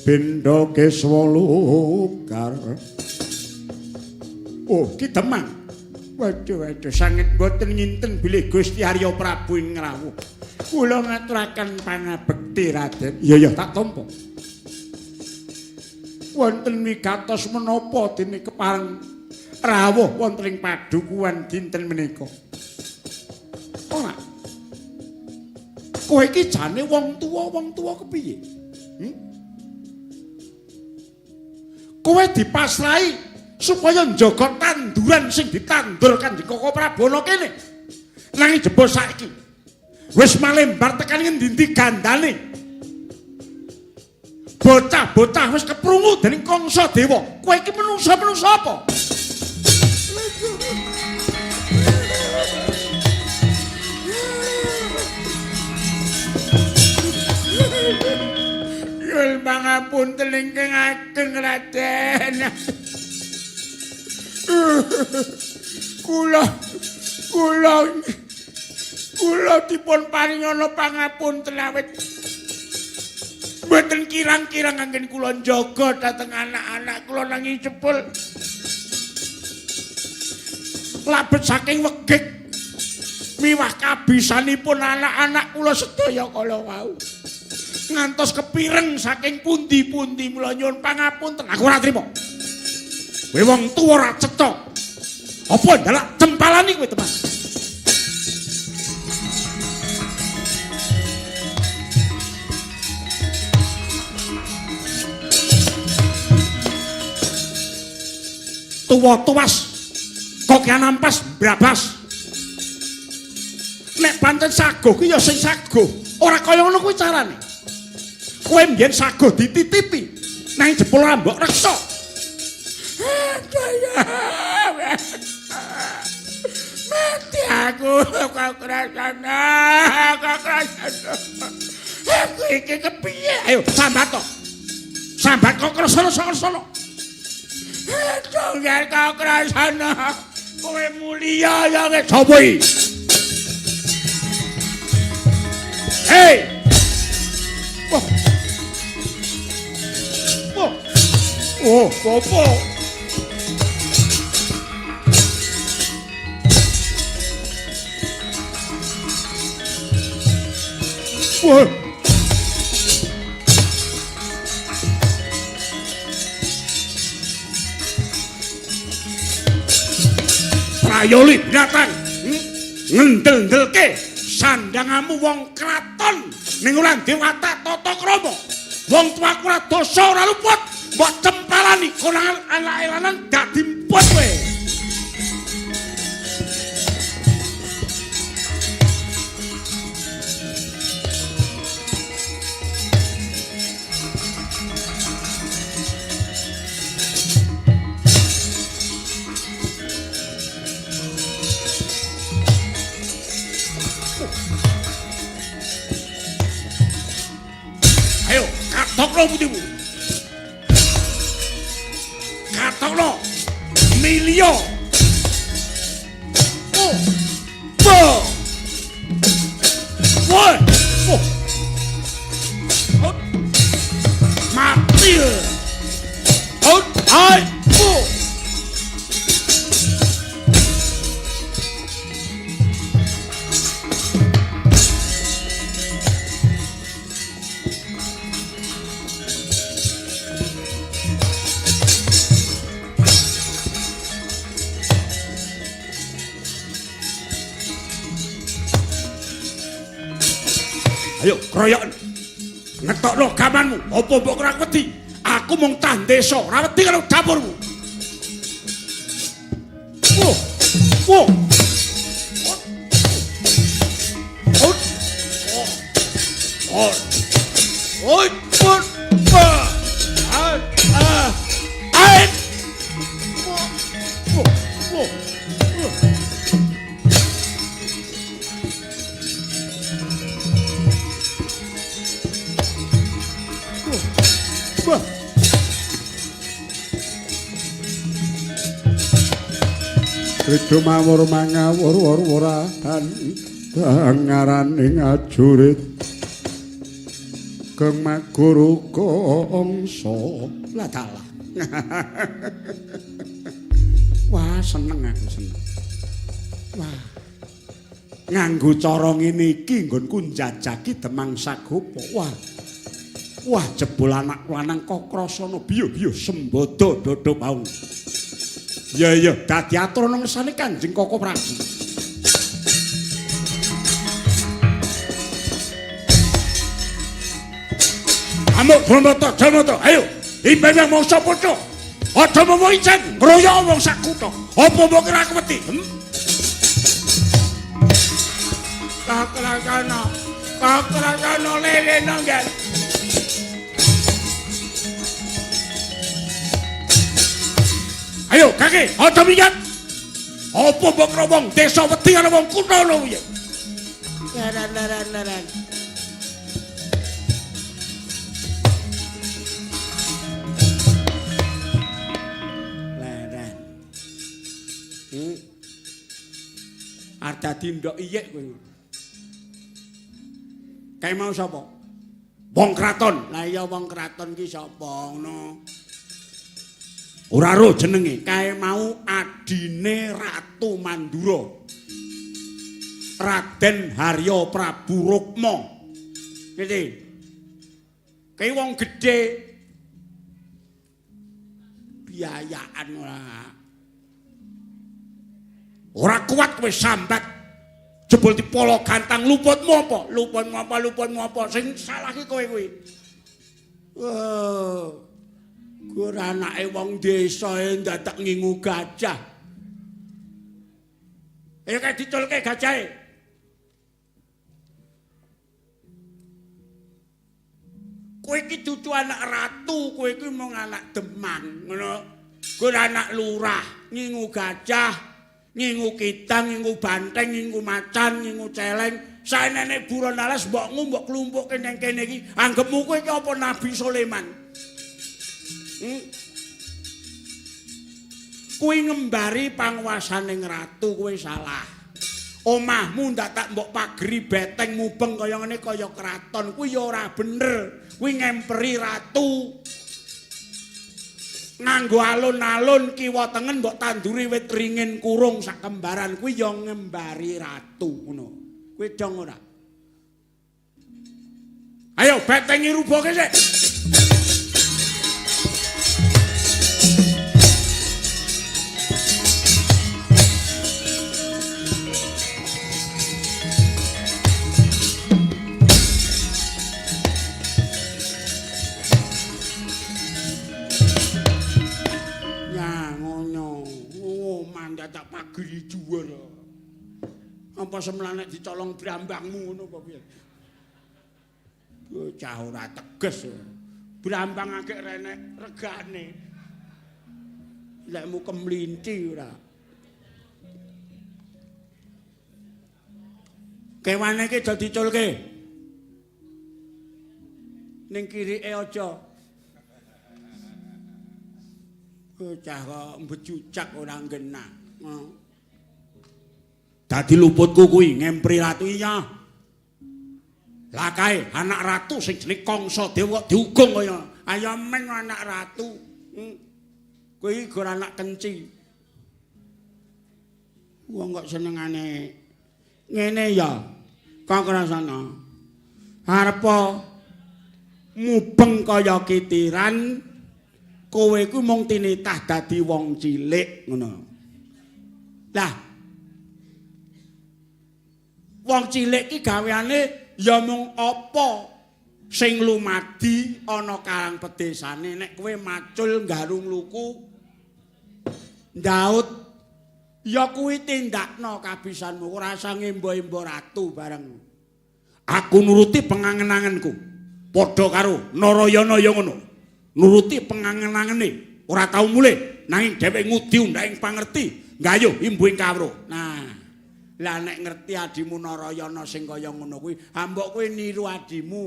Bendha Keswa Lukar. Oh, Ki Demang. Waduh, waduh, sanget mboten nginten bilih Gusti Arya Prabu ing ngrawuh. Kula ngaturaken pangabekti, Raden. Iya, iya, tak tampa. Wonten wigatos menapa dene kepareng rawuh wonten ing padukuhan dinten menika? Ora. Kowe iki jane wong tuwa kepiye? Kowe dipasrahi supaya njaga tanduran sing ditandur Kanjeng Koko Prabana kene. Nanging jebul saiki wis malembar tekan ngendi-endi gandane. Bocah-bocah wis keprungu dening Kangsa Dewa. Kowe iki menungsa-menungsa apa? Nyuwun pangapunten ingkang ageng, Raden. Kula kula kula dipun paringana pangapunten awit mboten kirang-kirang anggen kula njaga dhateng anak-anak kula, nanging jebul labet saking wegik miwah kabisanipun anak-anak kula sedaya kala wau ngantos kepireng saking pundi-pundi, mula nyuwun pangapunten. Aku ora trima. Kowe wong tuwa ora cetha. Apa njalak cempalani kowe, teman? Tuwa tuwas kok nampas brabas. Nek pancen saguh ki ya sing saguh. Ora kaya ngono kuwi carane. Kowe mbiyen saguh dititipi nang jebul ora mbok reksa. Mati aku kok krasana, kok krasana. Aku iki kepiye? Ayo sambat to. Sambat kok krasana krasana. Tunggal kok krasana. Kowe mulia ya wis sapa iki? Hei! Wah. Wah. Oh, apa? Wah. Prayoli binatang, Ngendel-ndelke sandangamu wong kraton ning ora dewata tata krama. Wong tuaku ora dosa ora luput, mbok cempalani konangan anake lanang dadi emput kowe. Ayo, katokno putimu. Katokno. Milio. Oh. Bo. Woi. Oh. Oh. Mati. Oh, ai. Oh. Ayo kroyoken. Ngetokno gamanmu, apa mbok ora wedi? Aku mung cah desa, ora wedi karo dapurmu. Oh. Oh. Oh. Oh. Oh. Oh. Ah. Ah. Ah. Oh. Oh. Oh. Wah. Rido mawur mangawur wur-wurahan dangarane ngajurit. Geng maguru kongso. Lah dalah. Wah, seneng aku seneng. Wah. Nganggo cara ngene iki nggonku njajaki Demang Sagopa. Wah. Wah, jebul anak lanang kok krasana biyo-biyo sembodo dodo paung. Ya ya, dadi atur nang ngersane Kanjeng Koko Prabu. Amuk Brahmata, Jamata, ayo imbayang mangsa padha. Aja momo icen ngroyok wong sak kutha. Apa mbok kira aku wedi? Kakrasana, kakrasana lelena nggih. Ayo kaki, aja miyat. Apa mbok kira wong desa wedi karo wong kutha lho piye? Leren-leren-leren. Leren. Arep dadi ndok iyek kowe. Kae mau sapa? Wong kraton. Lah iya wong kraton ki sapa ngono? Ora ro jenenge. Kae mau adine Ratu Mandura. Raden Harya Prabu Rukma. Ngerti? Kae wong gedhe. Biayaan ora. Ora kuat kowe sambat. Jebul dipolo gantang luputmu apa? Luputmu apa? Luputmu apa? Sing salah ki kowe kuwi. Oh. Gur anake wong desa e ndadak ngingu gajah. Ayo kae diculke gajahe. Kowe iki dudu anak ratu, kowe iki mung anak demang, ngono. Gur anak lurah, ngingu gajah, ngingu kidang, ngingu banteng, ngingu macan, ngingu celeng. Saenene buron alas mbokmu mbok klumpukke nang kene iki. Anggepmu kowe iki apa Nabi Sulaiman? Kuwi ngembari panguwasaning ratu kowe salah. Omahmu ndak tak mbok pageri beteng mubeng kaya ngene kaya kraton kuwi ya ora bener. Kuwi ngemperi ratu. Nganggo alun-alun kiwa tengen mbok tanduri wit ringin kurung sak kembaran kuwi ya ngembari ratu ngono. Kuwi dong ora? Ayo betengi rubuhke sik. Tak pageri dhuwur. Apa semlanek dicolong brambangmu ngono apa piye? Bocah ora teges. Brambang akeh renek regane. Lekmu kemlinci ora. Kewane iki aja diculke. Ning kirike aja. Bocah kok mbejucak ora nggenah. Dadi luputku kuwi ngempri ratu iya. Lah kae anak ratu sing jenenge Kangsa Dewa kok diugung kaya ayo men anak ratu. Kowe iki gor anak kenci. Wong kok senengane ngene ya. Kok krasana. Arepa mubeng kaya kitiran kowe kuwi mung tinitah dadi wong cilik ngono. Lah wong cilik ki gaweane ya mung apa sing lumadi ana karang pedesane. Nek kowe macul nggarung luku ndaut ya kuwi tindakno kabisanmu, ora usah ngembo-embo ratu bareng. Aku nuruti pengangen-angenku. Padha karo Narayana ya ngono. Nuruti pengangen-angene, ora tau mulih nanging dheweke ngudi undhaing pangerti. Gayuh imbuing kawruh. Nah, lah nek ngerti adimu Narayana sing kaya ngono kuwi, mbok kowe niru adimu.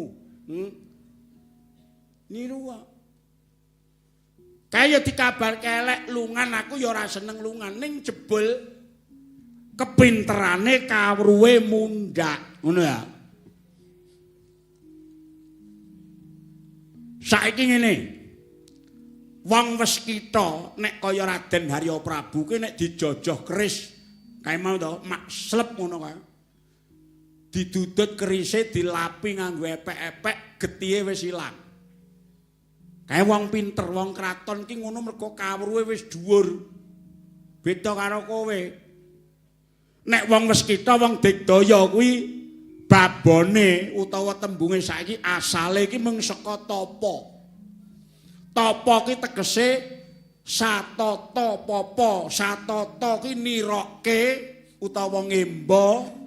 Niru kok. Kaya dikabarke elek lungan aku ya ora seneng lungan ning jebul kepinterane kawruhe mundhak, ngono ya. Saiki ngene. Wong wis kita nek kaya Raden Harya Prabu ki nek dijojoh keris kae mau to mak slep ngono kae. Didudut kerise dilapi nganggo epek-epek getihe wis ilang. Kae wong pinter, wong kraton ki ngono mergo kawruhe wis dhuwur. Beda karo kowe. Nek wong wis kita wong digdaya kuwi babone utawa tembunge saiki asale iki mung saka tapa. Tapa ki tegese satata papa, satata ki nirokke utawa ngemba.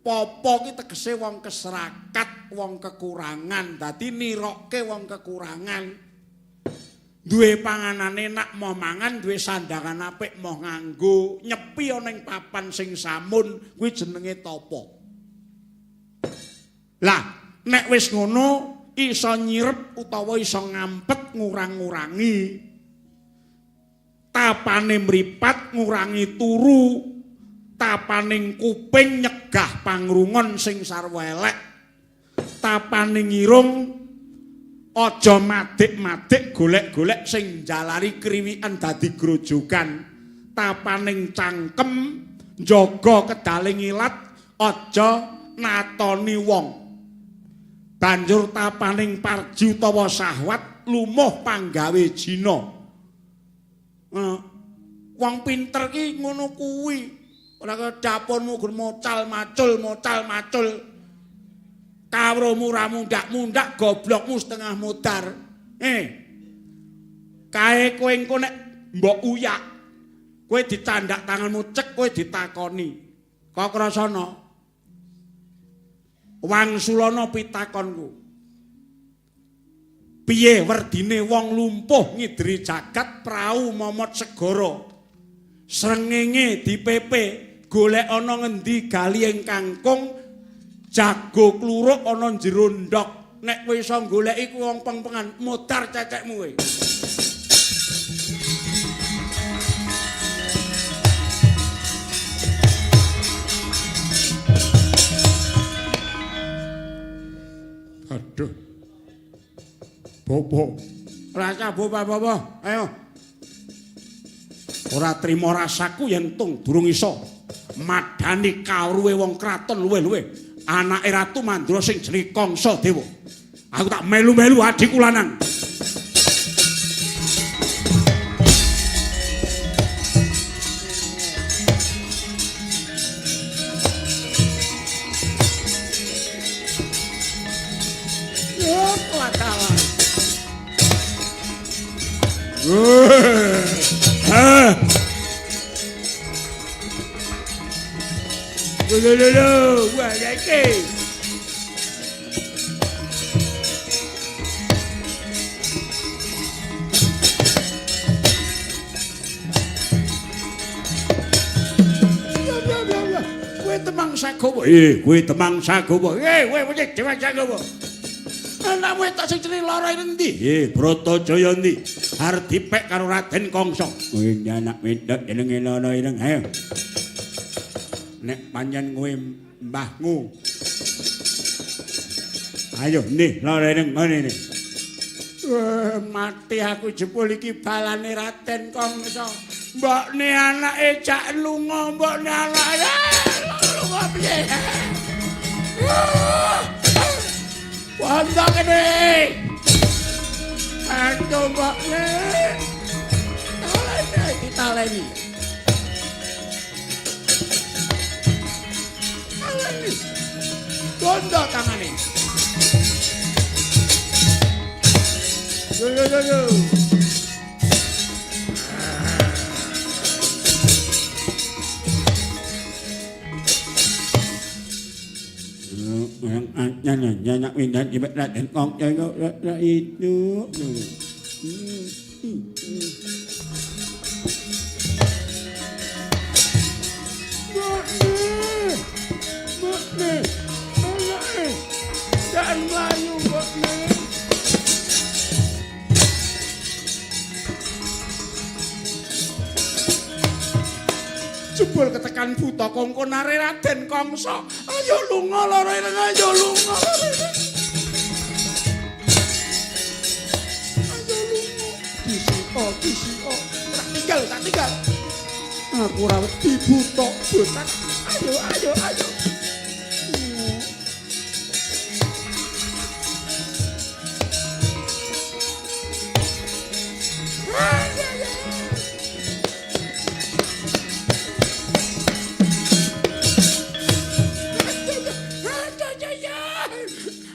Papa ki tegese wong keserakat, wong kekurangan. Dadi nirokke wong kekurangan. Duwe panganan enak moh mangan, duwe sandangan apik moh nganggo, nyepi ana ing papan sing samun, kuwi jenenge tapa. Lah, nek wis ngono iso nyirep utawa iso ngampet ngurang-ngurangi. Tapane mripat ngurangi turu, tapaning kuping nyegah pangrungon sing sarwa elek, tapaning irung aja madik-madik golek-golek sing njalari kriwikan dadi grojogan, tapaning cangkem njaga kedaling ilat aja natoni wong. Banjur tapaning parji utawa syahwat lumuh panggawe jina. Wong pinter ki ngono kuwi. Ora kaya dapurmu gur mocal macul mocal macul. Kawruhmu ra mundak-mundak, goblokmu setengah modar. Kae kowe engko nek mbok uyak, kowe dicandak tanganmu cek, kowe ditakoni. Kok krasana? Wangsulana pitakonku. Piye werdine wong lumpuh ngidri jagat prau momot segara? Srengenge dipepe, golek ana ngendi gali ing kangkung, jago kluruk ana jero ndhok. Nek kowe iso goleki kuwi wong pengpengan, modar cecekmu kowe. Aduh. Bobo. Rasa bobo-bobo. Ayo. Ora trimo rasaku yen tung durung iso madani kawruhe wong kraton luwih-luwih anake Ratu Mandura sing jenenge Kangsa Dewa. Aku tak melu-melu adikku lanang. Yo kelakalan. Lho lho lho, wah iki. Kowe Demang Sagowo. Kowe Demang Sagowo. Kowe Demang Sagowo. Anakmu tak sing jenenge lara endi? Bratajaya endi? Arep dipek karo Raden Kangsa. Kowe anak wedok jenenge Lara Ireng. Ayo. Nek pancen kowe mbahmu. Ayo nih Lara Ireng ngene. Mati aku jebul iki balane Raden Kangsa. Mbokne anake jak lunga, mbokne anake lunga piye? Wanda kene. Aduh mbokne. Taleni iki taleni. Taleni. Gondo tangane. Yo yo yo yo. Itu. Jangan melayu, Mbokne. Jebul ketekan buta kongkonare Raden Kangsa. Ayo lunga Lara Ireng, ayo lunga.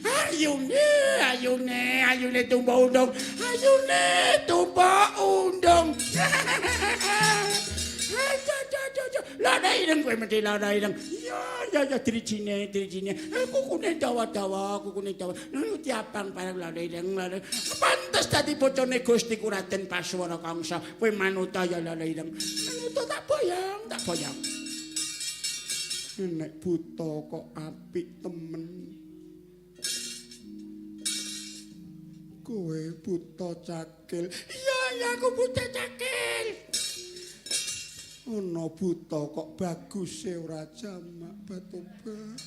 Ayune, ayune, ayune tumba undung. Ayune tumba undung. Lana ireng kowe mesti lana ireng. Ya ya ya drijine, drijine. Kukune dawa-dawa, kukune dawa. Nuruti abang bareng lana ireng. Pantes dadi bojone Gusti Raden Paswara Kangsa. Kowe manuta ya lana ireng. Manuta tak boyong, tak boyong. Nek buta kok apik temen. Kowe buta cakil. Iya, iya aku buta cakil. Ana buta kok baguse ora jamak batobat.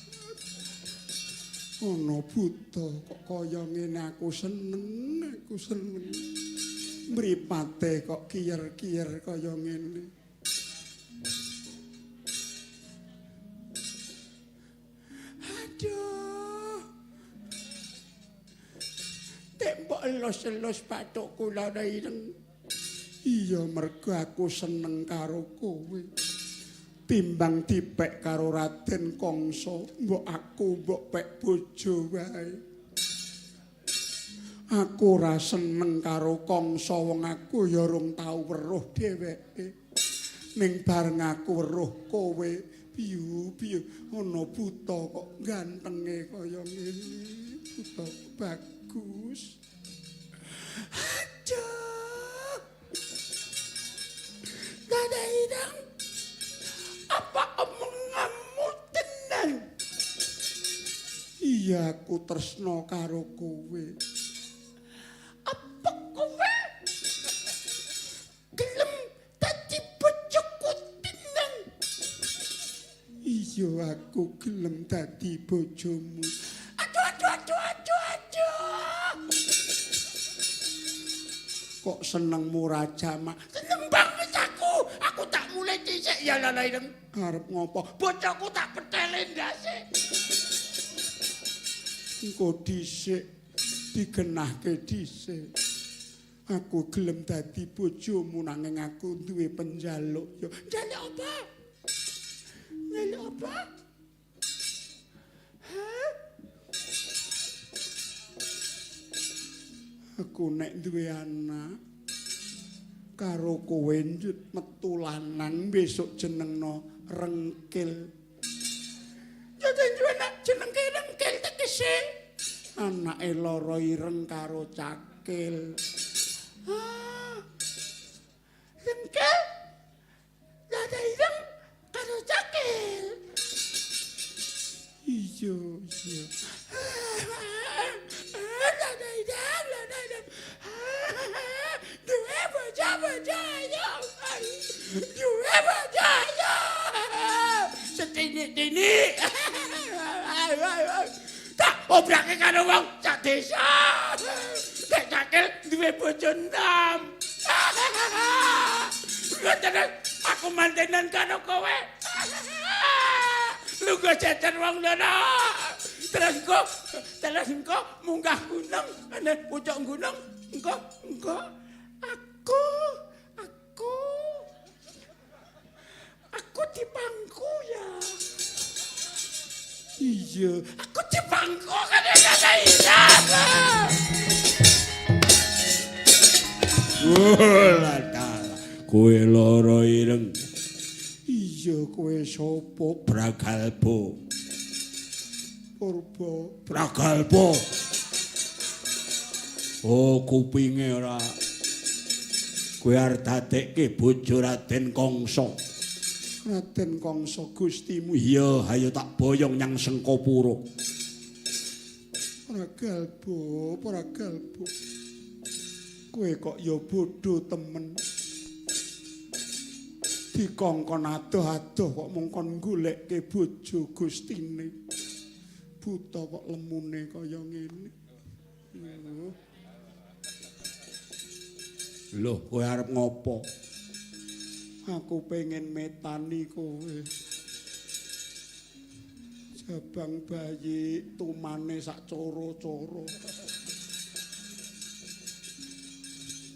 Ana buta kok kaya ngene aku seneng, aku seneng. Mripate kok kiyer-kiyer kaya ngene. Aduh. Tembok elus-elus bathukku lana ireng. Iya mergo aku seneng karo kowe. Timbang dipek karo Raden Kangsa, mbok aku mbok pek bojo wae. Aku ora seneng karo Kangsa wong aku ya rung tau weruh dheweke. Ning bareng aku weruh kowe, biyu-biyu ana buta kok gantenge kaya ngene. Buta bagus. Aduh. Lana ireng, apa omonganmu tenan? Iya aku tresno karo kowe. Apa kowe gelem dadi bojoku tenan? Iya aku gelem dadi bojomu. Aduh aduh aduh aduh aduh. Kok senengmu ra jamak? Seneng banget aku. Aku tak mulai dhisik ya Lana ireng. Arep ngopo? Bojoku tak petele ndase. Engko dhisik digenahke dhisik. Aku gelem dadi bojomu nanging aku duwe penjaluk ya. Njaluk apa? Njaluk apa? Hah? Aku nek duwe anak karo kowe metu lanang besok jenengno Rengkil. Ya duwe anak jenenge Rengkil tegese anake loro ireng karo cakil. Ah. Rengkil. Loro ireng karo cakil. Iya, iya. Lana ireng, lana ireng. Duwe bojo bojo ayo. Duwe bojo ayo. Setinik-tinik. Tak obrake karo wong sak desa. Nek cakil duwe bojo 6. Ngoten aku mantenan karo kowe. Lungguh jejer wong loro. Terus engko munggah gunung, ana pucuk gunung, engko aku dipangku ya. Iya, aku dipangku kan ana ireng. Olah dalah, kowe loro ireng. Iya, kowe sapa? Bragalbo. Purba. Bragalbo. Oh, kupinge ora. Kowe arep dadekke bojo Raden Kangsa. Raden Kangsa Gustimu. Iya, ayo tak boyong nyang Sengkapura. Pragalbo, Pragalbo. Kowe kok ya bodho temen. Dikongkon adoh-adoh kok mung kon golekke bojo gustine. Buta kok lemune kaya ngene. Lho, kowe arep ngopo? Aku pengen metani kowe. Jabang bayi tumane sak coro-coro.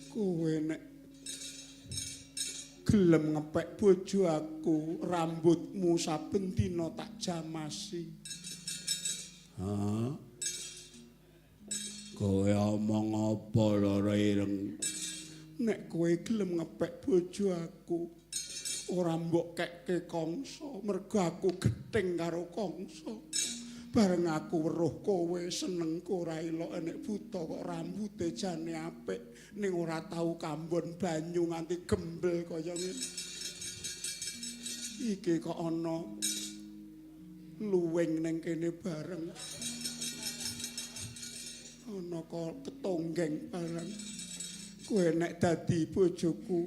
Kowe nek gelem ngepek bojo aku, rambutmu saben dina tak jamasi. Hah? Kowe omong apa lara ireng? Nek kowe gelem ngepek bojo aku, ora mbok kekke Kangsa, mergo aku gething karo Kangsa. Bareng aku weruh kowe senengku ora ilok enek buta kok rambute jane apik ning ora tau kambon banyu nganti gembel kaya ngene. Iki kok ana luwing ning kene bareng. Ana kok ketonggeng bareng. Kowe nek dadi bojoku,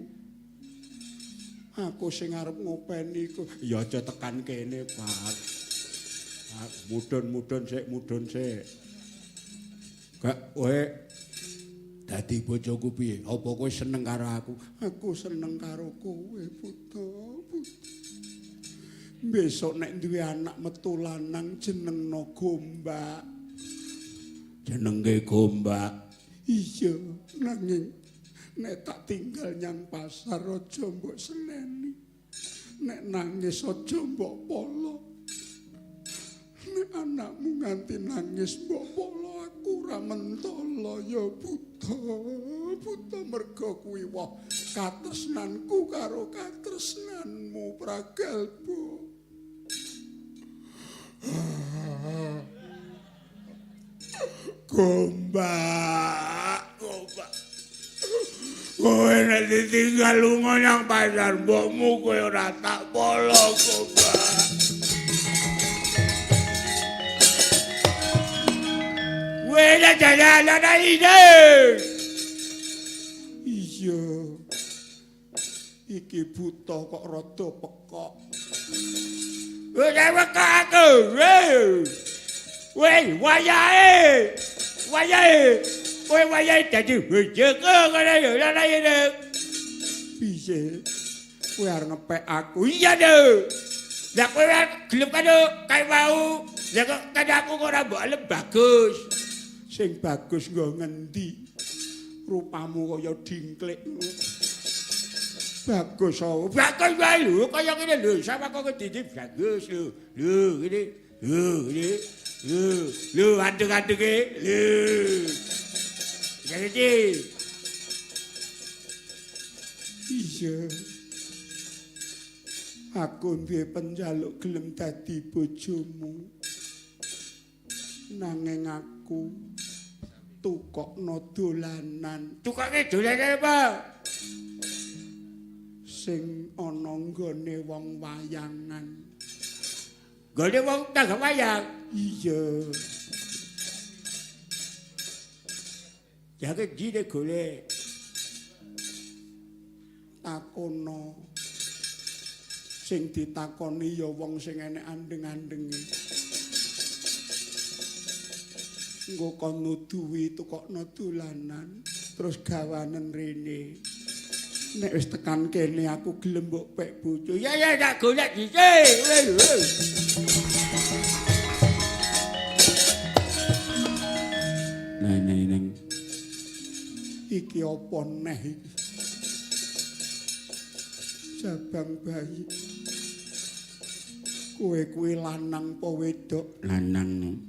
aku sing arep ngopeni kowe. Ya aja tekan kene, Pak. Mudhun-mudhun sik, mudhun sik. Gak kowe dadi bojoku piye? Apa kowe seneng karo aku? Aku seneng karo kowe, Buta. Besok nek duwe anak metu lanang jenengno Gombak. Jenenge Gombak. Iya, nanging nek tak tinggal nyang pasar aja mbok seneni. Nek nangis aja mbok polo. Nek anakmu nganti nangis mbok polo aku ora mentolo ya Buta. Buta mergo kuwi woh katresnanku karo katresnanmu Pragalba. Gombak, gombak. Kowe nek ditinggal lunga nang pasar mbokmu kowe ora tak polo, Gombak. Kowe nek jalan ide. Iya. Iki buta kok rada pekok. Ora pekok aku. Weh, wayahe. Wayahe. Kowe wayahe dadi bojoku ngono ya ora ya. Piye? Kowe arep ngepek aku? Iya lho. Lah kowe gelem kan kae mau. Lah kok kan aku ora mbok alem bagus. Sing bagus nggo ngendi? Rupamu kaya dingklik. Bagus apa? Bagus wae lho, kaya ngene lho, sama kok ngene bagus lho. Lho ngene. Lho ngene. Lho, lho andeng-andenge. Lho. Jadi iya. Aku duwe penjaluk gelem dadi bojomu. Nanging aku tukokno dolanan. Tukoke dolanan apa? Sing ana nggone wong wayangan. Nggone wong tangga wayang? Iya. Ya kendi golek. Takono. Sing ditakoni ya wong sing enek andeng-andenge. Engko kon nuduhi tukokno dolanan terus gawanen rene. Nek wis tekan kene aku gelem mbok pek bojo. Ya ya tak golek dhisik. Neng iki apa neh iki? Jabang bayi. Kowe kuwi lanang apa wedok? Lanang.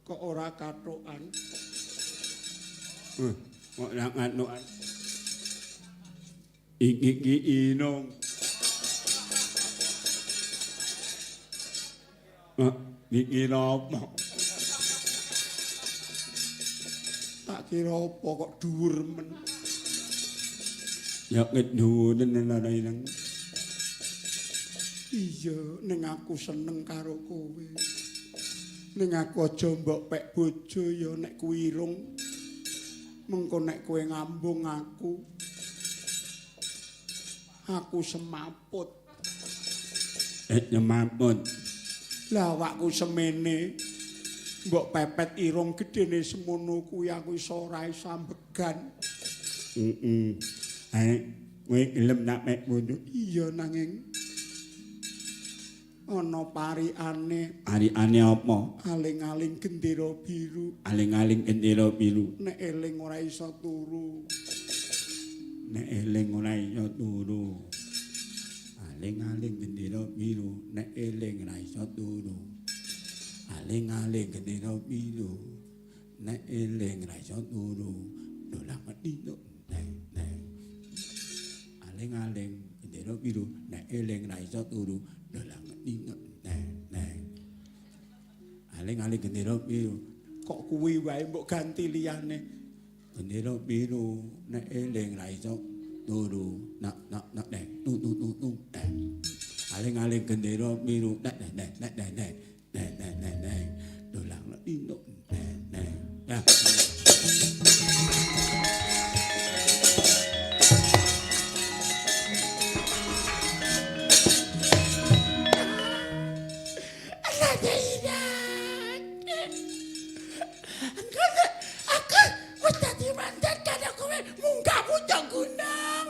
Kok ora kathokan? Kok ora kathokan. Iki iki inung. Iki napa? Tak kira apa kok dhuwur men. Ya ngeduwunen ana ireng. Iya, ning aku seneng karo kowe. Ning aku aja mbok pek bojo ya nek kuwi irung. Mengko nek kowe ngambung aku, aku semaput. Nyemaput. Lah awakku semene mbok pepet irung gedene semono kuwi aku iso ora iso ambegan. Heeh. Kowe gelem tak pek bojo? Iya, nanging ana parikane. Parikane apa? Aling-aling gendera biru. Aling-aling gendera biru. Nek eling ora iso turu. Nek eling ora iso turu. Aling-aling gendera biru, nek eling ora iso turu. Aling-aling gendera biru nek eling ra iso turu. Dolang dino nek nek. Aling-aling gendera biru nek eling ra iso turu. Dolang dino nek nek. Aling-aling gendera biru kok kuwi wae mbok ganti liyane. Gendera biru nek eling ra iso turu. Nak nak nak nek tu tu tu tu nek. Aling-aling gendera biru nek nek nek nek nek nek nek nek nek nek. Dolang dino nek nek. Nah. Aku wis dadi mandan karo kowe munggah pucuk gunung.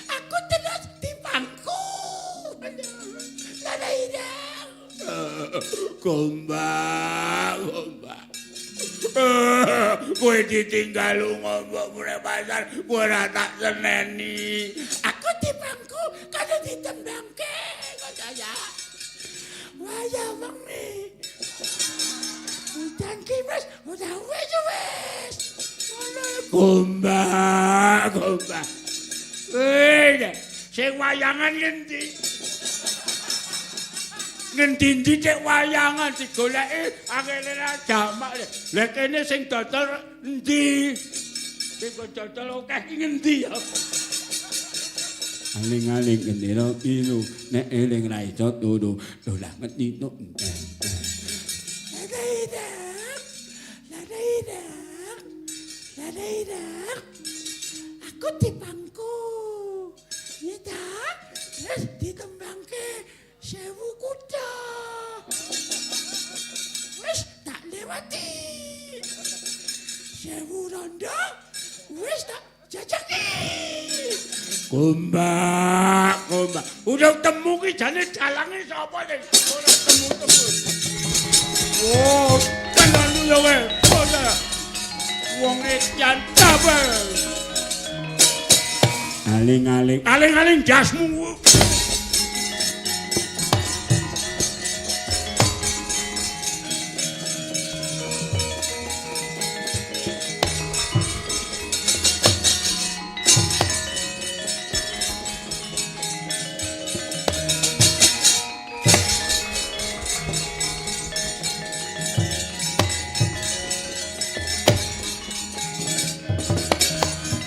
Aku terus dipangku. Lha ireng. Gombak, gombak. Kowe ditinggal lunga mbok mrene pasar, kowe ora tak seneni. Aku dipangku karo ditembangke kok ya. Waya wengi. Udan ki wis ora wis wis. Gombak, gombak. Eh, sing wayangan ngendi? Ngendi-endi cek wayangan digoleki angele ra jamak. Lah kene sing dodol endi? Sing dodol akeh ki ngendi ya? Aling-aling gendera biru nek eling ra iso turu. Dolang dino nek nek. Lha ireng. Lha ireng. Lha ireng. Aku dipangku. Ya ta? Terus ditembangke 1000 kuda. Wis tak lewati. 1000 rondo wis tak jajaki. Gombak, gombak. Udah temu ki jane dalange sapa sing ora temu-temu. Oh, tenan ya kowe. Ora. Wong edan ta. Aling-aling Aling-aling jasmu.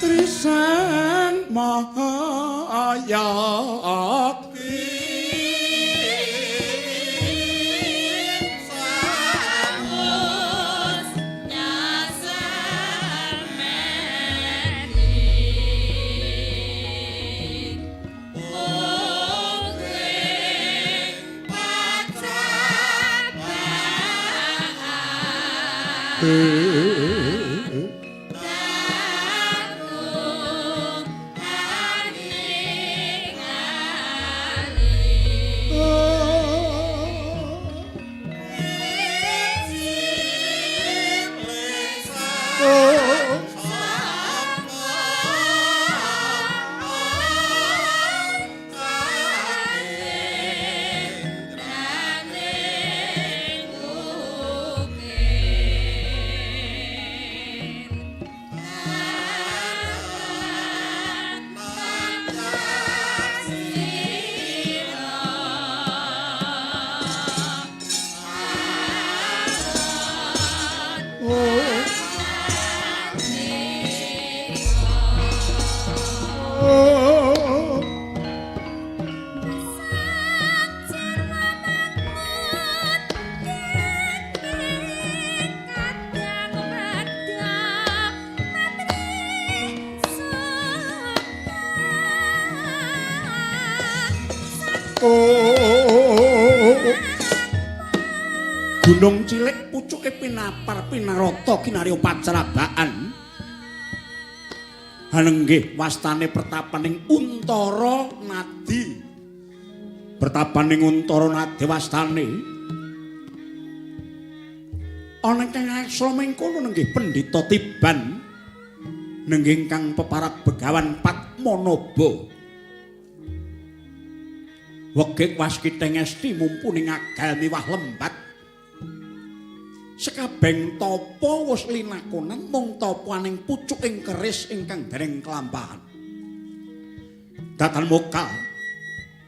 Trisang Mahayakti. Gunung cilik pucuke pinapar pinarata kinarya pacerabaan. Hanenggih wastane pertapaning Untara Nadi. Pertapaning Untara Nadi wastane. Ana ingkang asra mengkono nenggih Pendhita Tiban. Nenggih ingkang peparab Begawan Padmanaba. Wegik waskiteng esti mumpuni ngagal miwah lembat. Sekabeng tapa wis linakonan mung tapaning pucuking keris ingkang dereng kelampahan. Datan mokal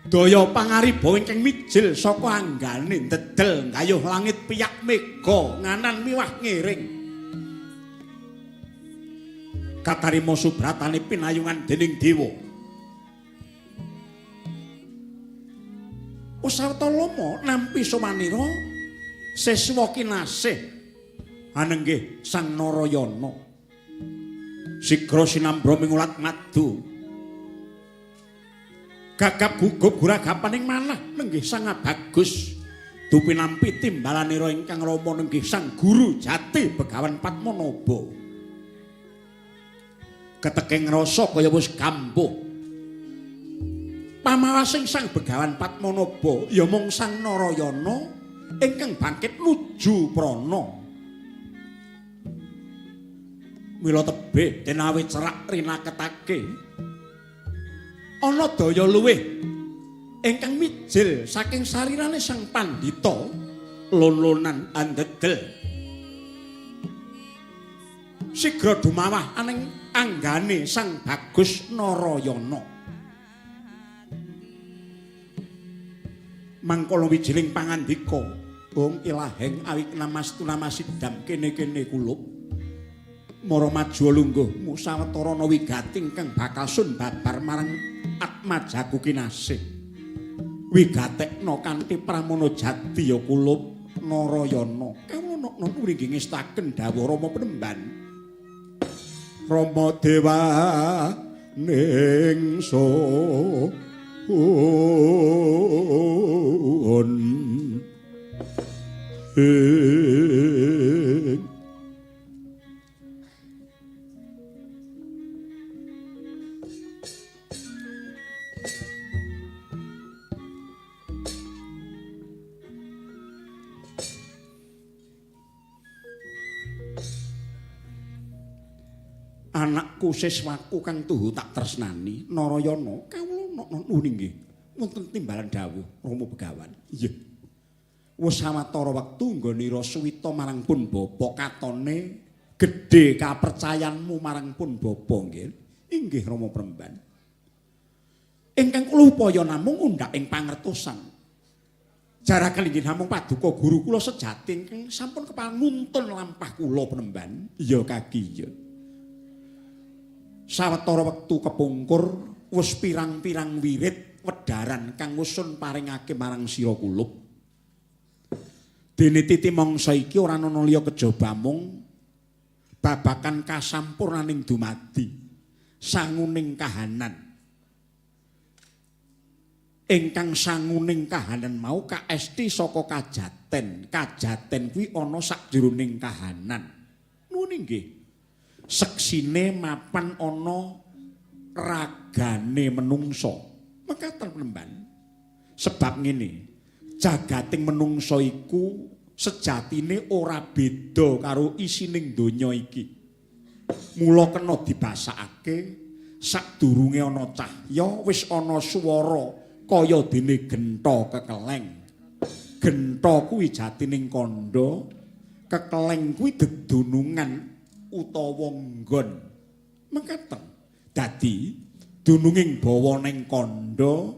daya pangariba ingkang mijil saka anggane ndedel nggayuh langit piyak mega nganan miwah ngiring. Katarima subratane pinayungan dening dewa. Usawata lama nampi sumanira siswa kinasih anenggih Sang Narayana. Sigra sinambra mingulat madu. Gagap gugup guragapaning manah nenggih Sang Bagus. Dupinampi timbalanira ingkang rama nenggih Sang Guru Jati Begawan Padmanaba. Keteking rasa kaya wis gambuh. Pamawasing Sang Begawan Padmanaba ya mung Sang Narayana ingkang bangkit nuju prana. Mila tebih denawi cerak rinaketake ana daya luwih ingkang mijil saking sarirane Sang Pandhita lon-lonan andedel. Sigra dumawah aning anggane Sang Bagus Narayana. Mangkala wijiling pangandika, "Bung ilaheng awik namastu namasidam kene-kene kulup. Mara maju lungguhmu sawetara ana wigati ingkang bakal sun babar marang atmajaku kinasih. Wigatekna kanthi pramana jati ya kulup Narayana." Kawula nokno nggih ngestaken dawuh Rama Penemban. Rama Dewa ning sun ing anakku siswaku kang tuhu tak tresnani Narayana kawula nuwun inggih wonten timbalan dawuh Rama Begawan. Iya. Wis sawetara wektu nggonira suwita marang pun bapa katone gedhe kapercayanmu marang pun bapa nggih. Inggih Rama Premban. Ingkang kula upaya namung undhak ing pangertosan. Jaraken inggih namung paduka guru kula sejati ingkang sampun kepareng nuntun lampah kula Penemban. Iya kaki iya. Sawetara wektu kepungkur wis pirang-pirang wirid wedharan kang wusun paringake marang sira kulup. Dene titi mangsa iki ora ana liya kejaba mung babakan kasampurnaning dumadi, sanguning kahanan. Ingkang sanguning kahanan mau kaesti saka kajaten. Kajaten kuwi ana sakjroning kahanan. Nuwun inggih. Seksine mapan ana ragane menungsa. Mekaten Penemban. Sebab ngene, jagating menungsa iku sejatine ora beda karo isining donya iki. Mula kena dibasakake sadurunge ana cahya wis ana swara kaya dene gentha kekeleng. Gentha kuwi jatining kandha, kekeleng kuwi dedunungan utawa nggon. Mekaten. Dadi dununging bawa ning kandha,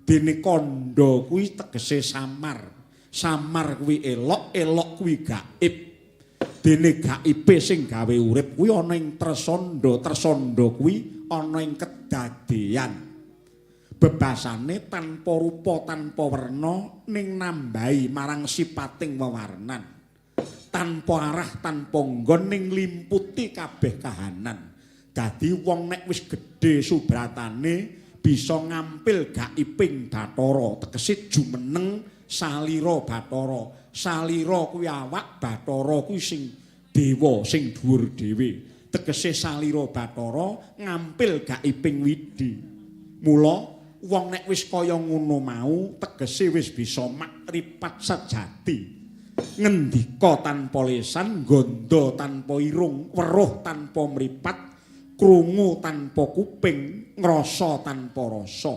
dene kandha kuwi tegese samar. Samar kuwi elok, elok kuwi gaib. Dene gaibe sing gawe urip kuwi ana ing tresandha, tresandha kuwi ana ing kedadean. Bebasane tanpa rupa, tanpa werna ning nambahi marang sipating wewarnan. Tanpa arah, tanpa nggon ning limputi kabeh kahanan. Dadi wong nek wis gedhe subratane bisa ngampil gaibing Bathara, tegese jumeneng salira Bathara. Salira kuwi awak, Bathara kuwi sing dewa, sing dhuwur dhewe. Tegese salira Bathara ngampil gaibing widi. Mula wong nek wis kaya ngono mau tegese wis bisa makripat sejati. Ngendika tanpa lesan, ngandha tanpa irung, weruh tanpa mripat, krungu tanpa kuping, ngrasa tanpa rasa.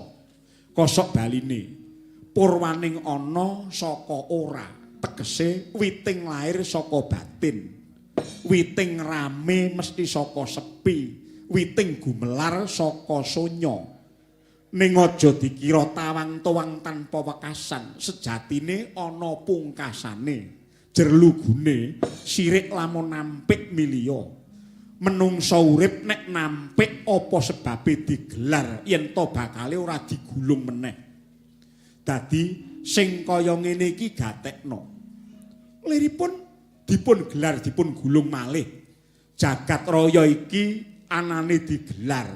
Kosok baline, purwaning ana saka ora, Tegese witing lair saka batin. Witing rame mesti saka sepi, witing gumelar saka sonya. Ning aja dikira tawang-tawang tanpa wekasan, sejatine ana pungkasane. Jerlugune sirik lamun nampik milya. Menungsa urip nek nampik apa sebabe digelar yen to bakale ora digulung meneh. Dadi sing kaya ngene iki gatekno. Liripun dipun gelar dipun gulung malih. Jagat raya iki anane digelar.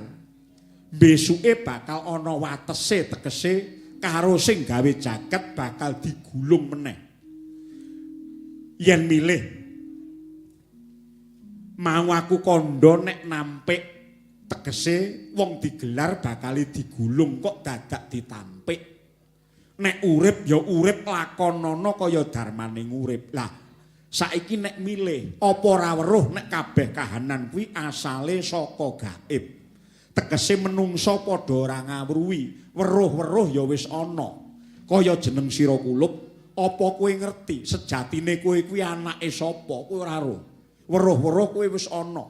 Besuke bakal ana watese, tegese karo sing gawe jagat bakal digulung meneh. Yen milih mau aku kandha nek nampik, tegese wong digelar bakal digulung kok dadak ditampik. Nek urip ya urip lakonana kaya darmaning urip. Lah saiki nek milih apa ora weruh nek kabeh kahanan kuwi asale saka gaib. Tegese menungsa padha ora ngawruhi, weruh-weruh ya wis ana. Kaya jeneng sira kulup, apa kowe ngerti sejatine kowe kuwi anake sapa? Kowe ora roh. Weruh-weruh kowe wis ana.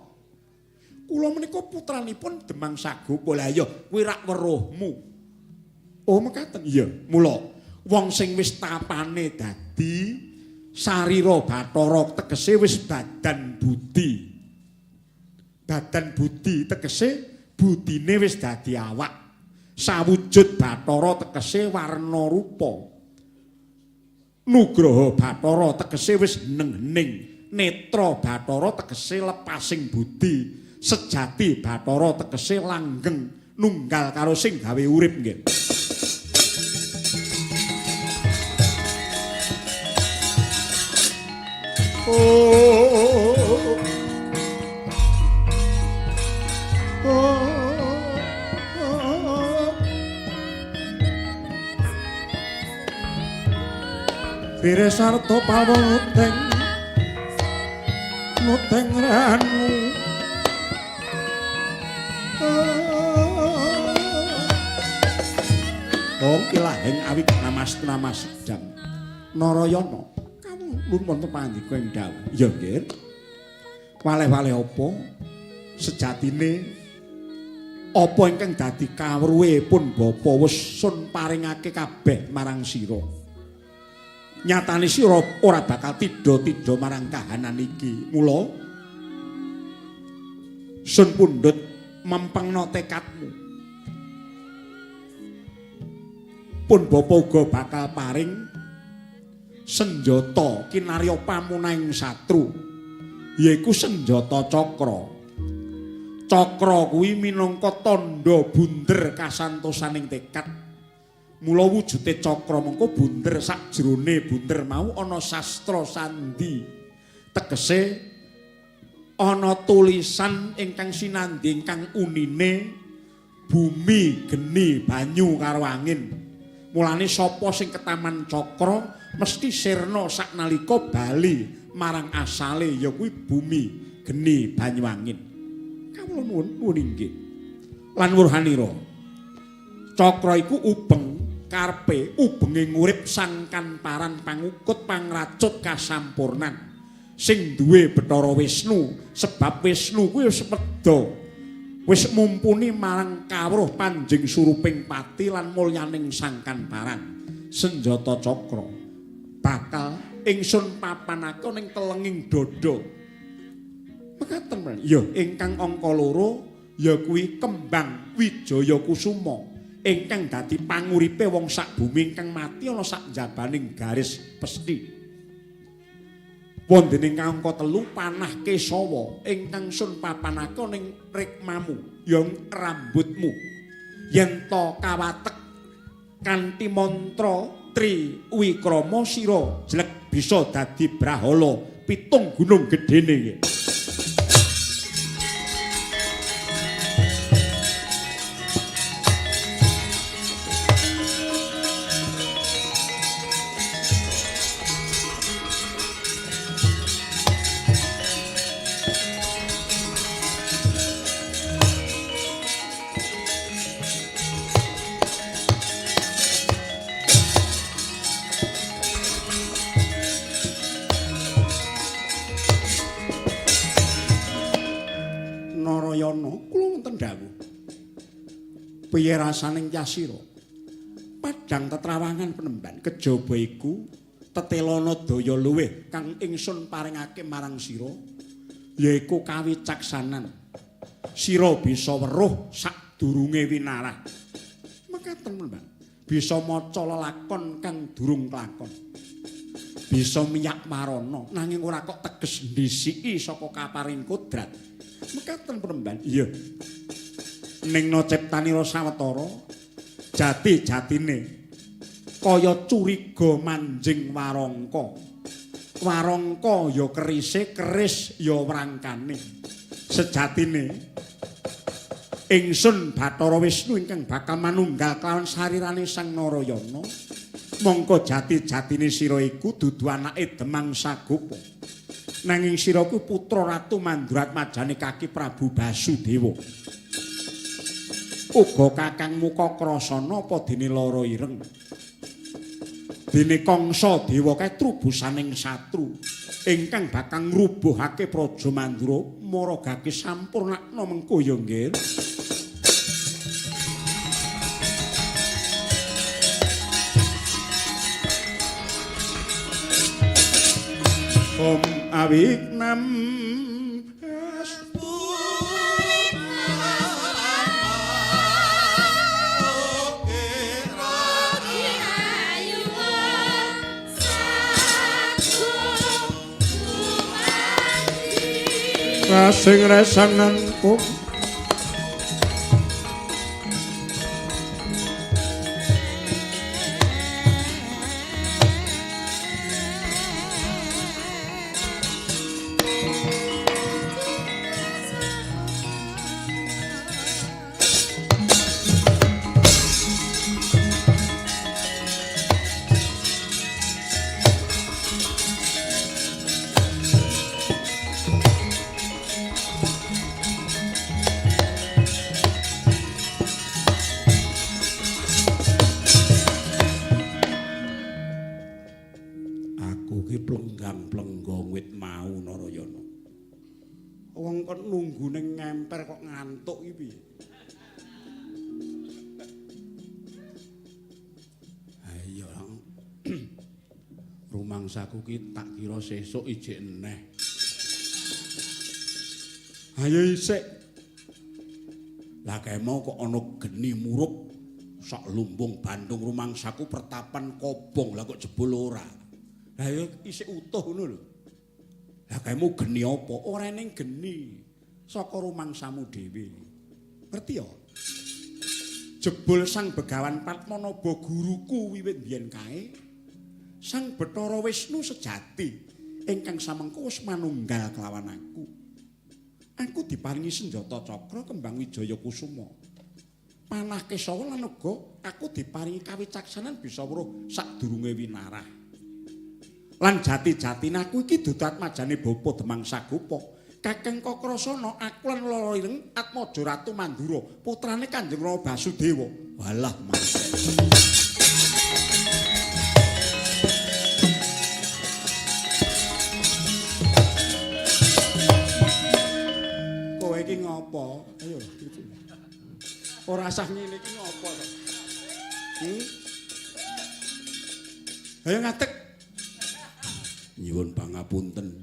Kula menika putranipun Demang Sagopa. Lah iya, kuwi rak weruhmu. Oh mekaten. Iya, mula wong sing wis tapane dadi sarira bathara tegese wis badan budi. Badan budi tegese budine wis dadi awak. Sawujud bathara tegese warna rupa. Nugraha bathara tegese wis neng-hening. Netra bathara tegese lepasing budi. Sejati bathara tegese langgeng nunggal karo sing gawe urip nggih. Oh. Oh. Rire sarta pawon nuteng nuteng ranu. Wong ilaheng awit namas namas sedang Narayana kamu lumpun pangandika ing dawuh. Ya nggih. Waleh-waleh apa sejatine apa ingkang dadi kawruhe pun bapa wis sun paringake kabeh marang sira. Nyatane sira ora bakal tidha-tidha marang kahanan iki. Mula sun pundhut mempengna tekadmu. Pun bapa uga bakal paring senjata kinarya pamunahing satru, yaiku senjata cakra. Cakra kuwi minangka tandha bunder kasantosaning tekad. Mula wujude cakra mengko bunder sakjroné bunder mau ana sastra sandi. Tegese ana tulisan ingkang sinandhi ingkang unine bumi, geni, banyu karo angin. Mulane sapa sing ketaman cakra mesti sirna saknalika bali marang asale ya kuwi bumi, geni, banyu, angin. Kawula nuwun nuwun inggih. Lan wurhanira. Cakra iku ubeng karepe ubenge ngurip sangkan paran pangukut pangracut kasampurnan sing duwe Bathara Wisnu, sebab Wisnu kuwi wis medha, wis mumpuni marang kawruh panjing suruping pati lan mulyaning sangkan paran. Senjata cakra bakal ingsun papanake ning telenging dada. Mekaten ya ingkang angka loro ya kuwi kembang Wijaya Kusuma ingkang dadi panguripe wong sak bumi ingkang mati ana sak njabaning garis pesthi. Wonten ingkang angka telu panah Kesawa ingkang sun papanake ning rikmamu ya rambutmu. Yen to kawatek kanthi mantra Tri Wikrama sira jlek bisa dadi brahala pitung gunung gedene nggih. Piye rasane Yasira? Padhang tetrawangan penemban kejaba iku tetelana daya luwih kang ingsun paringake marang sira yaiku kawicaksanan. Sira bisa weruh sadurunge winarah. Mekaten penemban. Bisa maca lelakon kang durung kelakon. Bisa miyak marana nanging ora kok teges ndhisiki saka kaparing kodrat. Mekaten penemban. Iya. Ning ciptanira sawetara jati-jatine kaya curiga manjing warangka. Warangka ya kerise, keris ya wrangkane. Sejatine ingsun Bathara Wisnu ingkang bakal manunggal kelawan sarirane Sang Narayana. Mongko jati-jatine sira iku dudu anake Demang Sagopa. Nanging sira kuwi putra Ratu Manduratmajane kaki Prabu Basudewa. Uga kakangmu Kakrasana apa dene lara ireng. Dene Kangsa dewa kae trubusaning satru ingkang bakal ngrubuhake Praja Mandura maragake sampurnakna mengko ya nggih. Om awiknam rasing resangan kum kok ngantuk iki piye? Ayo rumangsaku ki tak kira sesuk ijik eneh. Ayo isik. Lah kae mau kok ana geni murup sak lumbung Bandung rumangsaku pertapan kobong lah kok jebul ora. Lah ya isik utuh ngono lho. Lah kae mau geni apa? Ora ning geni. Saka rumangsamu dhewe. Ngerti ya? Jebul Sang Begawan Padmanaba guruku wiwit biyen kae, Sang Bathara Wisnu sejati ingkang samengko wis manunggal kelawan aku. Aku diparingi senjata cakra kembang wijaya kusuma. Panah Kesawa lan uga aku diparingi kawicaksanan bisa weruh sadurunge winarah. Lan jati-jatine aku iki dudu atmajane Bapa Demang Sagopa. Kakang Kakrasana aku lan Lara Ireng Atmaja Ratu Mandura putrane Kanjeng Rama Basudewa. Walah mas. Kowe iki ngopo? Ayo. Ora sah ngene iki ngopo to? Ayo ngadeg. Nyuwun pangapunten.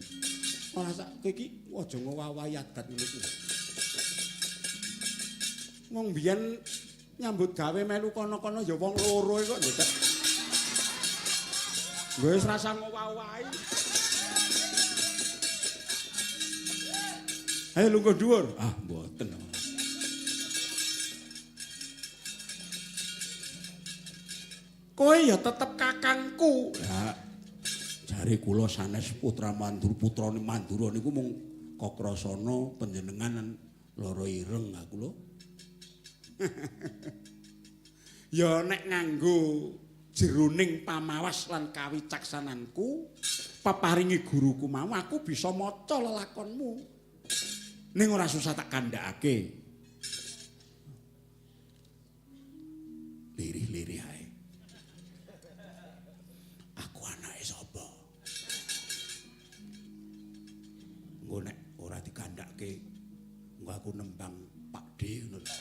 Ora sak kowe iki aja ngowawahi adat ngono kuwi. Wong biyen nyambut gawe melu kono-kono ya wong loro kok ndak. Wis rasa ngowawahi. Ayo lungguh dhuwur. Ah, mboten. Kowe ya tetep kakangku. Ya. Jare kula sanes putra Mandur putrane Mandura niku mung Kakrasana panjenengan Lara Ireng aku lho. Ya nek nganggo jeroning pamawas lan kawicaksananku peparingi guruku mau aku bisa maca lelakonmu. Ning ora susah tak kandhakake. Lirih-lirih ae. Aku anake sapa? Engko nek ora dikandhake, engko aku nembang Pak D ngono lho.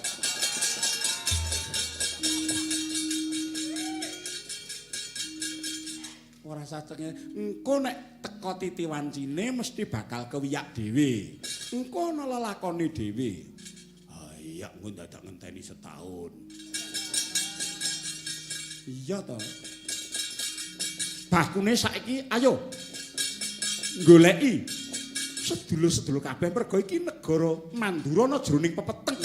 Ora sacenge. Engko nek teka titi wancine mesti bakal kewiyak dhewe. Engko ana lelakone dhewe. Ha iya engko dadak ngenteni setahun. Iya to. Bakune saiki ayo goleki sedulur-sedulur kabeh mergo iki negara Mandura ana jroning pepeteng.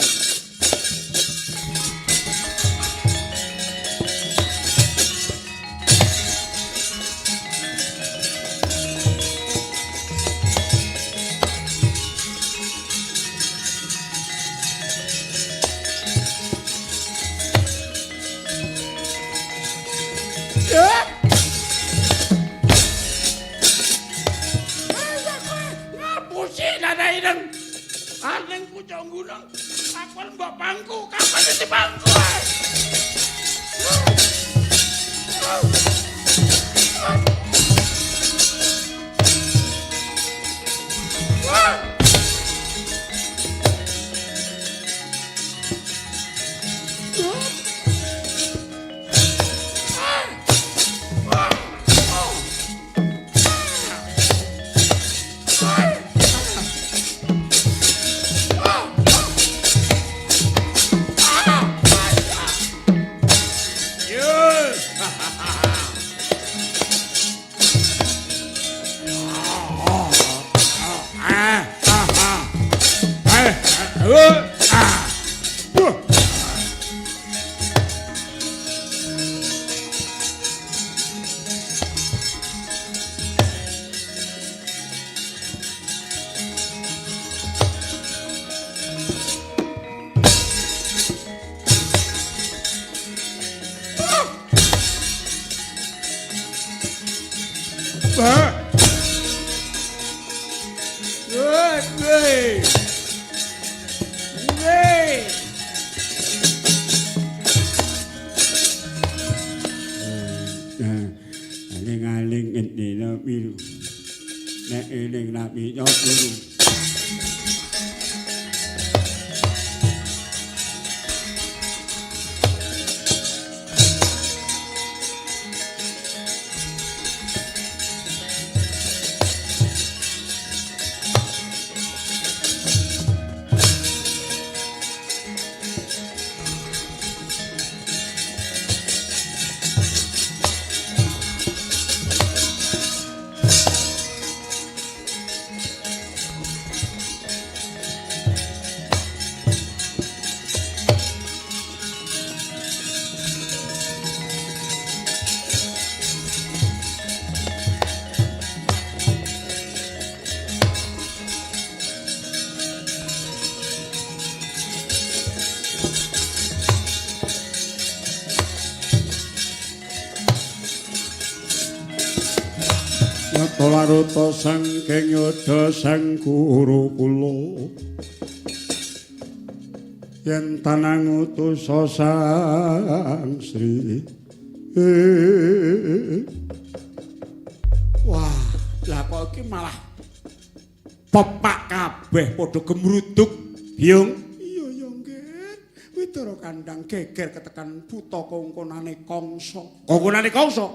Laruta saking yoda sang guru kula yen tanang utusa sang Sri. Wah, lah kok iki malah pepak kabeh padha gemruduk, Biyung. Iya ya nggih. Widara kandang geger ketekan buta kongkonane Kangsa. Kongkonane Kangsa?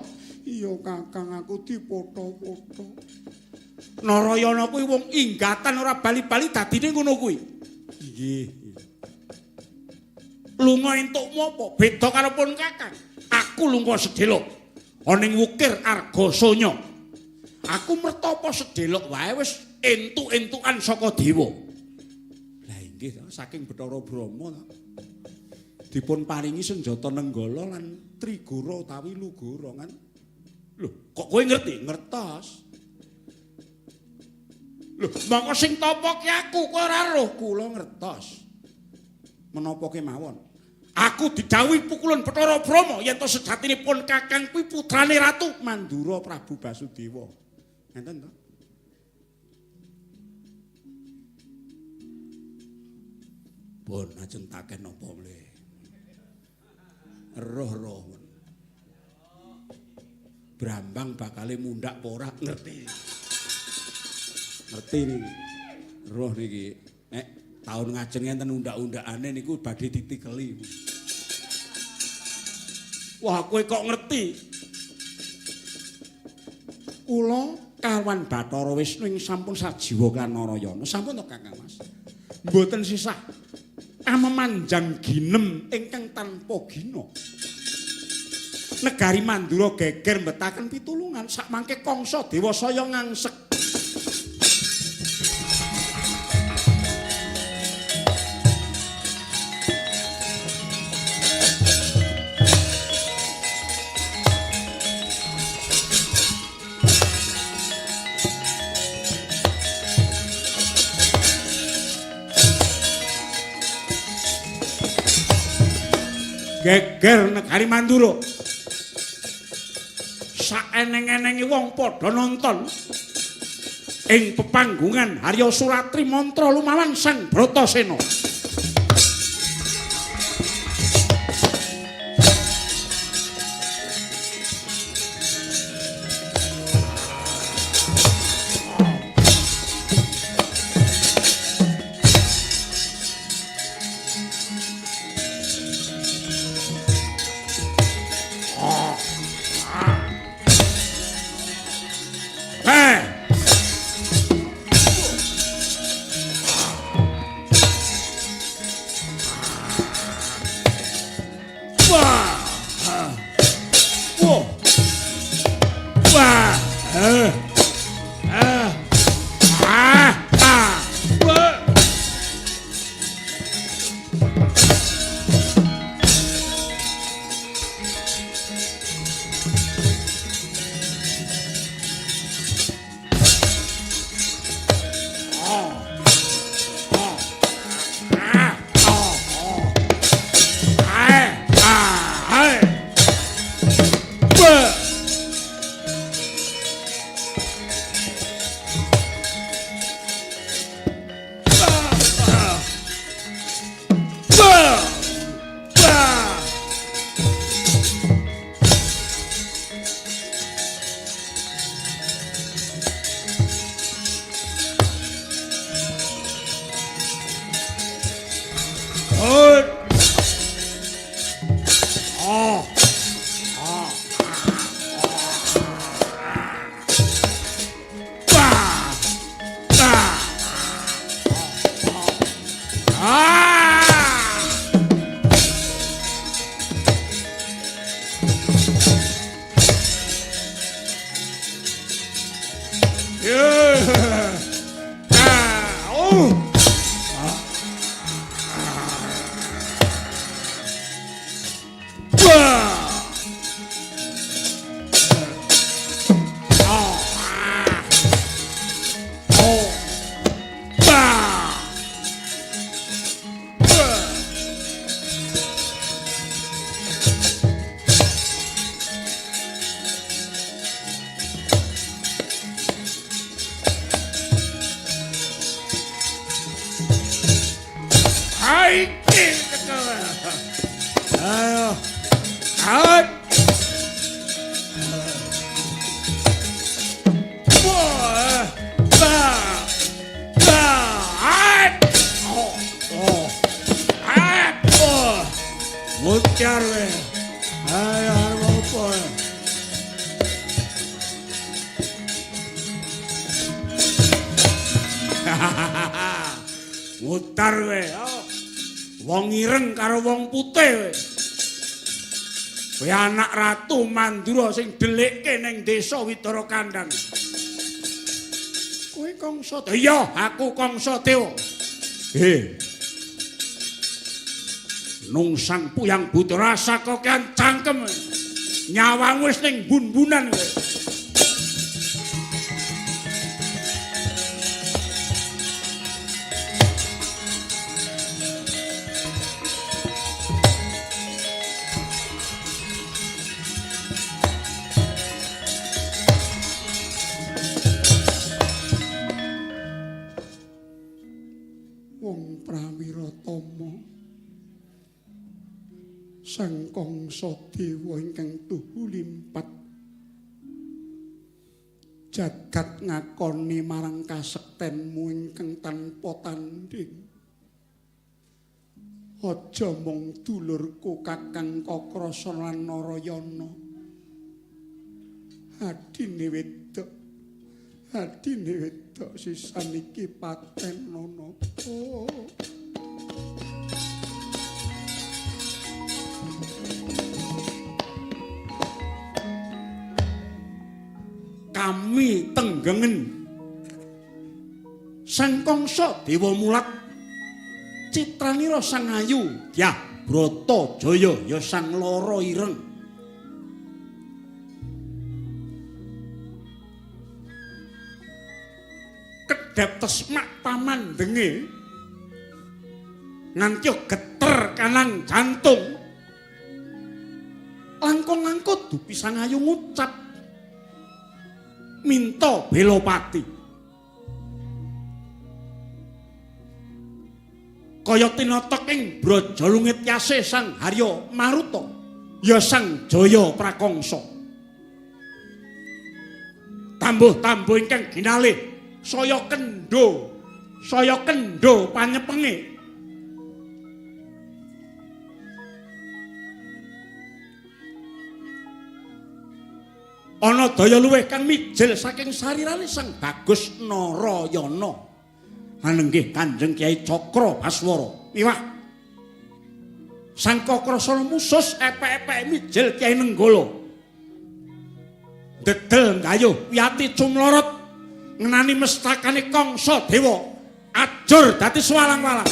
Iya Kakang, aku dipotho-potho. Narayana kuwi wong inggatan ora bali-bali dadine ngono kuwi. Nggih. Lunga entukmu apa? Beda karo pun Kakang. Aku lunga sedelok ana ning wukir Argasonya. Aku mertapa sedelok wae wis entuk-entukan saka dewa. Lah inggih to, saking Bathara Brahma to. Dipun paringi senjata Nenggala lan Trigora utawi Lugara kan. Lho, kok kowe ngerti? Ngertos. Lho, mongko sing tapa ki aku, kowe ora roh, kula ngertos. Menapa kemawon? Aku didhawuhi pukulun Bathara Brahma yen to sejatinipun Kakang kuwi putrane Ratu Mandura Prabu Basudewa. Ngenten to? Pun ajeng taken napa mlih. Roh-roh. Brambang bakale mundhak apa ora ngerti. Ngerti niki. Roh niki nek taun ngajeng enten undak-undakane niku badhe ditikeli. Wah, kowe kok ngerti? Kula kawan Bathara Wisnu ing sampun sajiwa kan Narayana. Sampun to Kakang Mas? Mboten sisah amemanjang ginem ingkang tanpa gina. Negari Mandura geger mbetaken pitulungan sakmangke Kangsa Dewa saya ngangsek. Geger negari Mandura. Saeneng-enenge wong padha nonton ing pepanggungan Harya Suratri Mantra lumawan Sang Bratasena. Mutar kowe. Wong ireng karo wong putih kowe. Kowe anak Ratu Mandura sing dhelikke ning desa Widara Kandang. Kowe Kangsa? Iya, aku Kangsa Dewa. He. Nungsang puyang buta rasa kokean cangkem. Nyawamu wis ning bun-bunan kowe. Wong Prawiratama Sang Kangsa Dewa ingkang tuhu limpat jagat ngakoni marang kasektenmu ingkang tanpa tanding. Aja mung dulurku Kakang Kakrasa lan Narayana. Adine wedok. Adine wedok sisan iki paten ana. Oh. Kami tenggengen Sang Kangsa Dewa Mulat Citranira Sang Ayu Dyah Brata Jaya ya Sang Lara Ireng. Kedhep tesmak pamandenge nganti geter kanang jantung. Langkung-langkung dupi Sang Ayu ngucap minta belopati. Kaya tinatek ing Braja Lungit yase Sang Harya Maruta ya Sang Jaya Prakangsa. Tambuh-tambuh ingkang ginalih saya kendho panyepenge. Ana daya luwih kang mijil saking sarirane Sang Bagus Narayana. Anenggih Kanjeng Kyai Cakra Baswara. Miwah Sang Kakrasana musus epek-epek mijil Kyai Nenggala. Dedel nggayuh wiyati cumlorot ngenani mestakane Kangsa Dewa. Ajur dadi swalang-walang.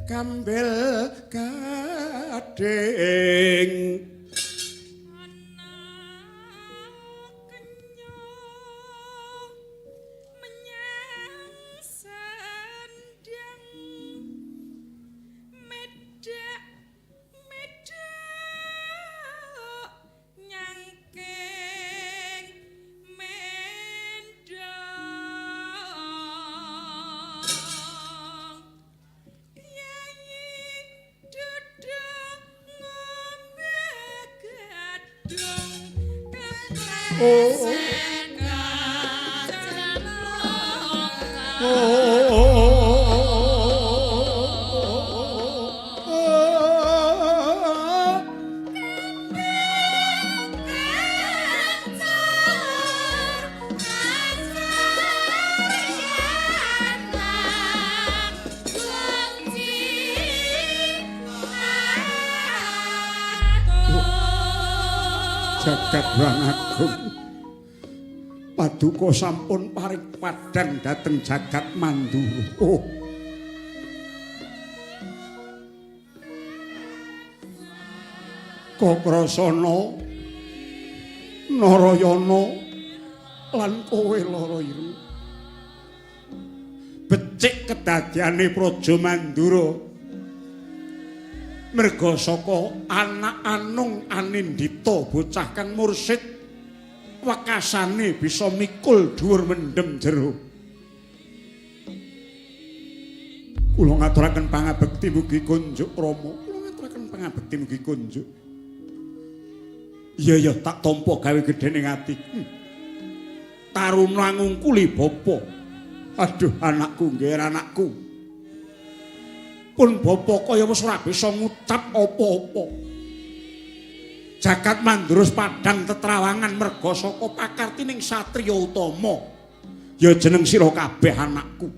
Gambel gading Ana kenya menyang sendang medak medak nyangking mendong. Oh, Jagat Rangagung paduka sampun paring padhang dhateng jagat Mandura. Oh. Kakrasana Narayana lan kowe Lara Ireng. Becik kedadyane Praja Mandura merga saka anak anung anindita bocah kang mursid wekasane bisa mikul dhuwur mendem jero. Kula ngaturaken pangabekti mugi kunjuk Rama. Kula ngaturaken pangabekti mugi kunjuk. Iya ya tak tampa gawe gedhe ning ati. Taruna ngungkuli bapa. Aduh anakku nggih anakku. Pun bapa kaya wis ora bisa ngucap apa-apa. Jagat Mandura padhang tetrawangan merga saka pakartining satriya utama. Ya jeneng sira kabeh anakku.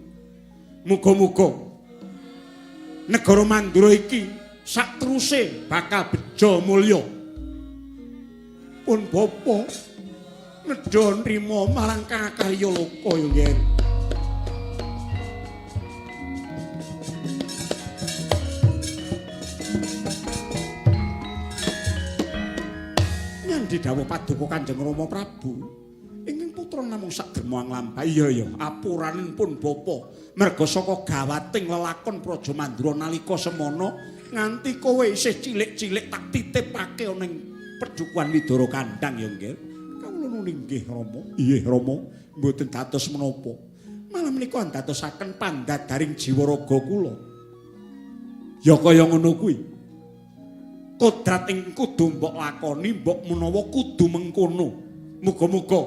Muga-muga negara Mandura iki sakteruse bakal beja mulya. Pun bapa nedha nrima marang kang akarya loka ya nggih. dadi dawuh paduka Kanjeng Rama Prabu. Ingkang putra namung sak derma nglampahi. Iya ya, apuranipun bapa. Merga saka gawating lelakon Praja Mandura nalika semana nganti kowe isih cilik-cilik tak titipake ana ing pedukuhan Widara Kandang ya nggih. Kawula nuwun inggih Rama. Iya Rama, mboten dados menapa. Malah menika andadosaken pandadaring jiwa raga kula. Ya kaya ngono kuwi. Kodrat ing kudu mbok lakoni, mbok menawa kudu mengkono. Muga-muga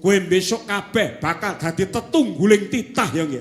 kowe besok kabeh bakal dadi tetungguling titah ya nggih.